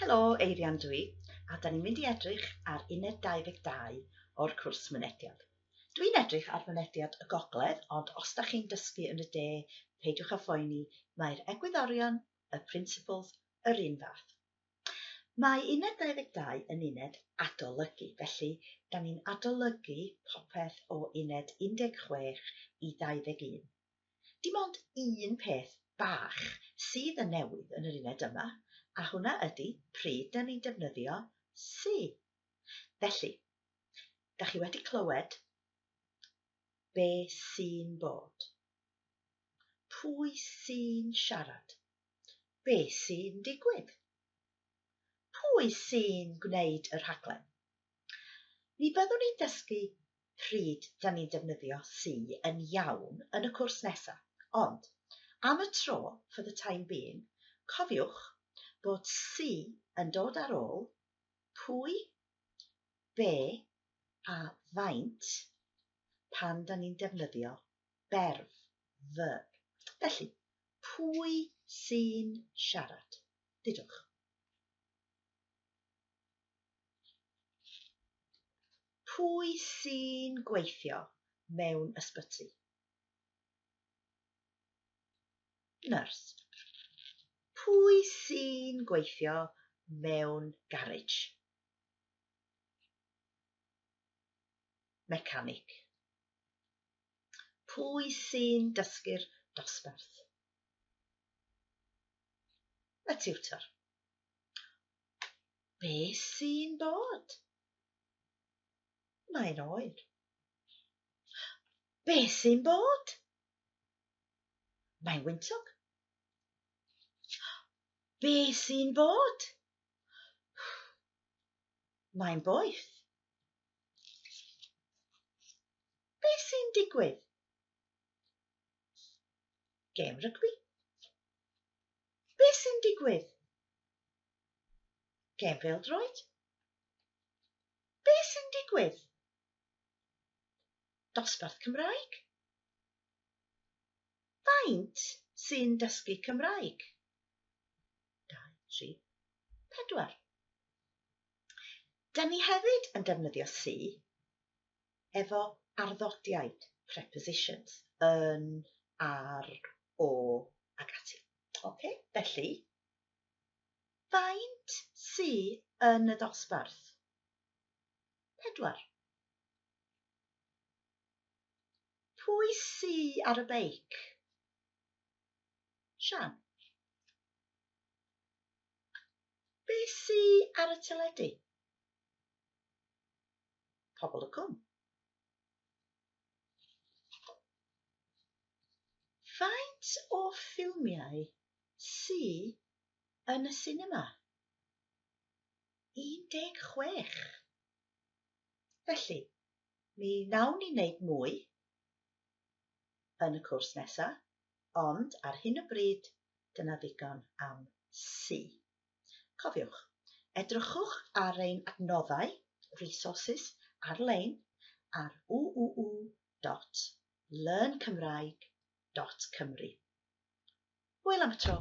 Helo, Eirian dwi, a da ni'n mynd i edrych ar uned 22 o'r cwrs mynediad. Dwi'n edrych ar fynediad y gogledd, ond os da chi'n dysgu yn y de, peidiwch â phoeni, mae'r egwyddorion, y principles, yr un fath. Mae uned 22 yn uned adolygu, felly da ni'n adolygu popeth o uned 16 i 21. Dim ond un peth bach sydd yn newydd yn yr uned yma, a hwnna ydy pryd da ni'n defnyddio sy. Felly, da chi wedi clywed be sy'n bod? Pwy sy'n siarad? Be sy'n digwydd? Pwy sy'n gwneud y rhaglen? Mi fyddwn ni'n dysgu pryd 'da ni'n defnyddio sy yn iawn yn y cwrs nesa, ond am y tro, for the time being, cofiwch bod sy yn dod ar ôl pwy, be a faint pan 'da ni'n defnyddio berf, verb. Felly, pwy sy'n siarad? Dudwch. Pwy sy'n gweithio mewn ysbyty? Nyrs. Pwy sy'n gweithio mewn garej? Mecanig. Pwy sy'n dysgu'r dosbarth? Y tiwtor. Be sy'n bod? Mae'n oer. Be sy'n bod? Mae'n wyntog. Be sy'n bod? Mae'n boeth. Be sy'n digwydd? Gêm rygbi. Be sy'n digwydd? Gêm bêl-droed. Be sy'n digwydd? Dosbarth Cymraeg? Faint sy'n dysgu Cymraeg? 2, 3, 4. Da ni hefyd yn defnyddio sy efo arddodiaid, prepositions, yn, ar, o ac ati. Ok, felly, Faint sy yn y dosbarth? Pedwar. Pwy sy ar y beic? Sian. Be sy ar y teledu? Pobol y Cwm. Faint o ffilmiau sy yn y sinema? 16. Felly, mi wnawn ni wneud mwy yn y cwrs nesa, ond ar hyn o bryd dyna ddigon am sy. Cofiwch, edrychwch ar ein adnoddau, resources, ar-lein ar www.learncymraeg.cymru. Hwyl am y tro!